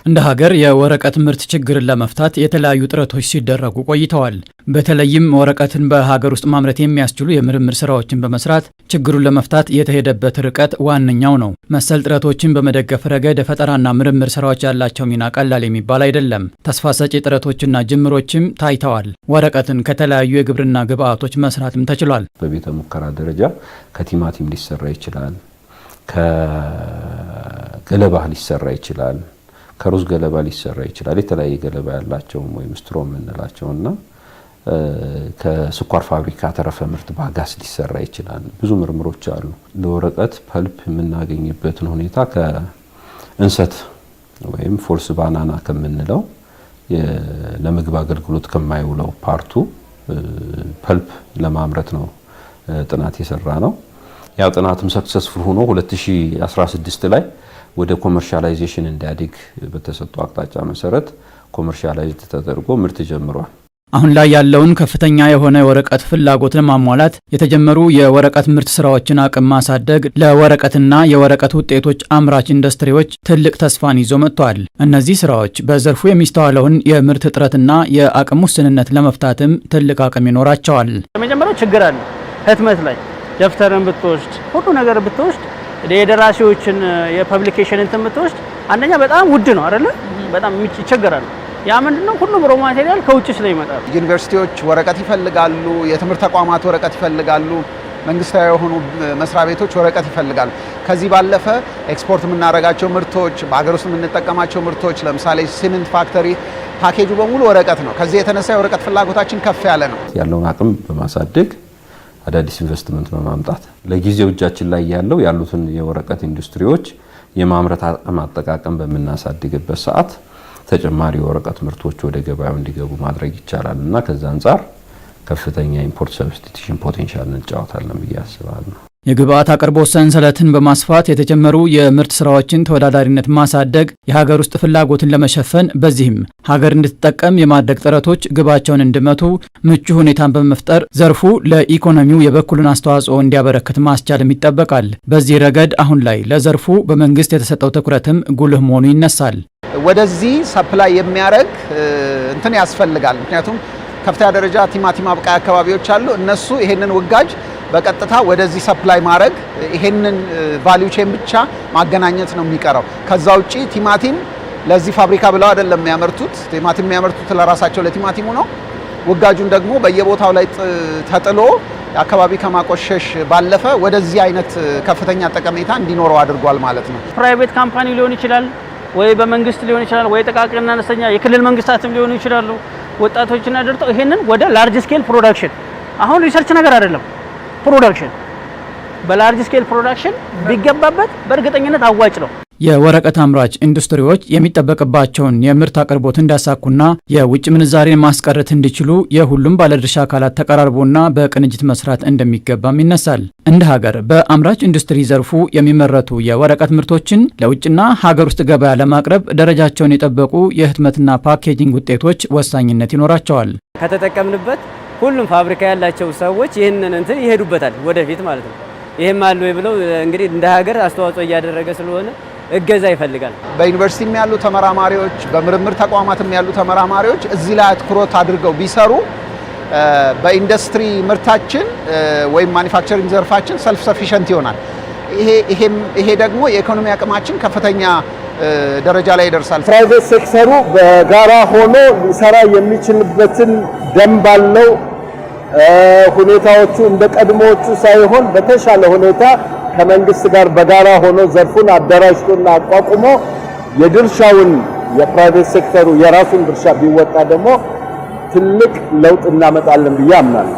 እንደ ሀገር የወረቀት ምርት ችግርን ለመፍታት የተለያዩ ጥረቶች ሲደረጉ ቆይተዋል። በተለይም ወረቀትን በሀገር ውስጥ ማምረት የሚያስችሉ የምርምር ስራዎችን በመስራት ችግሩን ለመፍታት የተሄደበት ርቀት ዋነኛው ነው። መሰል ጥረቶችን በመደገፍ ረገድ የፈጠራና ምርምር ስራዎች ያላቸው ሚና ቀላል የሚባል አይደለም። ተስፋ ሰጪ ጥረቶችና ጅምሮችም ታይተዋል። ወረቀትን ከተለያዩ የግብርና ግብዓቶች መስራትም ተችሏል። በቤተ ሙከራ ደረጃ ከቲማቲም ሊሰራ ይችላል፣ ከገለባ ሊሰራ ይችላል፣ ከሩዝ ገለባ ሊሰራ ይችላል። የተለያየ ገለባ ያላቸው ወይም straw የምንላቸው እና ከስኳር ፋብሪካ ተረፈ ምርት bagasse ሊሰራ ይችላል። ብዙ ምርምሮች አሉ። ለወረቀት pulp የምናገኝበትን ሁኔታ ከእንሰት ወይም false banana ከምንለው፣ ለምግብ አገልግሎት ከማይውለው part ኡ pulp ለማምረት ነው ጥናት የሰራነው። ያው ጥናትም successful ሆኖ 2016 ላይ ወደ commercialization እንዲያድግ በተሰጠው አቅጣጫ መሰረት commercialize ተደርጎ ምርት ጀምሯል። አሁን ላይ ያለውን ከፍተኛ የሆነ የወረቀት ፍላጎት ለማሟላት የተጀመሩ የወረቀት ምርት ስራዎችን አቅም ማሳደግ ለወረቀትና የወረቀት ውጤቶች አምራች ኢንዱስትሪዎች ትልቅ ተስፋን ይዞ መጥቷል። እነዚህ ስራዎች በዘርፉ የሚስተዋለውን የምርት እጥረትና የአቅም ውስንነት ለመፍታትም ትልቅ አቅም ይኖራቸዋል። የመጀመሪያው ችግር አለ። ህትመት ላይ ደብተርን ብትወስድ፣ ሁሉ ነገር ብትወስድ፣ የደራሲዎችን የ publication እንትን ብትወስድ አንደኛ በጣም ውድ ነው አይደለ? በጣም ይቸገራሉ። ያ ምንድነው? ሁሉም raw material ከውጭ ስለሚመጣ። ዩኒቨርሲቲዎች ወረቀት ይፈልጋሉ፣ የትምህርት ተቋማት ወረቀት ይፈልጋሉ፣ መንግስታዊ የሆኑ መስሪያ ቤቶች ወረቀት ይፈልጋሉ። ከዚህ ባለፈ ኤክስፖርት የምናደርጋቸው ምርቶች፣ በሀገር ውስጥ የምንጠቀማቸው ምርቶች፣ ለምሳሌ cement factory package ኡ በሙሉ ወረቀት ነው። ከዚህ የተነሳ የወረቀት ፍላጎታችን ከፍ ያለ ነው። ያለውን አቅም በማሳደግ፣ አዳዲስ ኢንቨስትመንት በማምጣት፣ ለጊዜው እጃችን ላይ ያለው ያሉትን የወረቀት ኢንዱስትሪዎች የማምረት አቅም አጠቃቀም በምናሳድግበት ሰዓት ተጨማሪ የወረቀት ምርቶች ወደ ገበያው እንዲገቡ ማድረግ ይቻላል እና ከዛ አንጻር ከፍተኛ import substitution potential እንጫወታለን ብዬ አስባለሁ። የግብአት አቅርቦት ሰንሰለትን በማስፋት የተጀመሩ የምርት ስራዎችን ተወዳዳሪነት ማሳደግ የሀገር ውስጥ ፍላጎትን ለመሸፈን፣ በዚህም ሀገር እንድትጠቀም የማድረግ ጥረቶች ግባቸውን እንዲመቱ ምቹ ሁኔታን በመፍጠር ዘርፉ ለኢኮኖሚው የበኩሉን አስተዋጽኦ እንዲያበረክት ማስቻልም ይጠበቃል። በዚህ ረገድ አሁን ላይ ለዘርፉ በመንግስት የተሰጠው ትኩረትም ጉልህ መሆኑ ይነሳል። ወደዚህ supply የሚያደርግ እንትን ያስፈልጋል። ምክንያቱም ከፍተኛ ደረጃ ቲማቲም አብቃይ አካባቢዎች አሉ። እነሱ ይሄንን ውጋጅ በቀጥታ ወደዚህ supply ማድረግ፣ ይሄንን value chain ብቻ ማገናኘት ነው የሚቀረው። ከዛ ውጪ ቲማቲም ለዚህ ፋብሪካ ብለው አይደለም የሚያመርቱት። ቲማቲም የሚያመርቱት ለራሳቸው ለቲማቲሙ ነው። ውጋጁን ደግሞ በየቦታው ላይ ተጥሎ አካባቢ ከማቆሸሽ ባለፈ ወደዚህ አይነት ከፍተኛ ጠቀሜታ እንዲኖረው አድርጓል ማለት ነው። Private company ሊሆን ይችላል ወይ በመንግስት ሊሆን ይችላል ወይ ጥቃቅንና አነስተኛ የክልል መንግስታትም ሊሆኑ ይችላሉ። ወጣቶችን አደራጅተው ይሄንን ወደ large scale production፣ አሁን research ነገር አይደለም፣ production፣ በ large scale production ቢገባበት በእርግጠኝነት አዋጭ ነው። የወረቀት አምራች ኢንዱስትሪዎች የሚጠበቅባቸውን የምርት አቅርቦት እንዲያሳኩና የውጭ ምንዛሬን ማስቀረት እንዲችሉ የሁሉም ባለድርሻ አካላት ተቀራርቦና በቅንጅት መስራት እንደሚገባም ይነሳል። እንደ ሀገር በአምራች ኢንዱስትሪ ዘርፉ የሚመረቱ የወረቀት ምርቶችን ለውጭና ሀገር ውስጥ ገበያ ለማቅረብ ደረጃቸውን የጠበቁ የህትመትና packaging ውጤቶች ወሳኝነት ይኖራቸዋል። ከተጠቀምንበት ሁሉም ፋብሪካ ያላቸው ሰዎች ይህንን እንትን ይሄዱበታል ወደፊት ማለት ነው። ይህም አለ ወይ ብለው እንግዲህ እንደ ሀገር አስተዋጽኦ እያደረገ ስለሆነ እገዛ ይፈልጋል። በዩኒቨርሲቲም ያሉ ተመራማሪዎች፣ በምርምር ተቋማትም ያሉ ተመራማሪዎች እዚህ ላይ አትኩሮት አድርገው ቢሰሩ በኢንዱስትሪ ምርታችን ወይም manufacturing ዘርፋችን self sufficient ይሆናል። ይሄ ደግሞ የኢኮኖሚ አቅማችን ከፍተኛ ደረጃ ላይ ይደርሳል። Private sector ኡ በጋራ ሆኖ ሊሰራ የሚችልበትን ደንብ አለው። ሁኔታዎቹ እንደ ቀድሞዎቹ ሳይሆን በተሻለ ሁኔታ ከመንግስት ጋር በጋራ ሆኖ ዘርፉን አደራጅቶና አቋቁሞ የድርሻውን የ private sector ኡ የራሱን ድርሻ ቢወጣ ደግሞ ትልቅ ለውጥ እናመጣለን ብዬ አምናለሁ።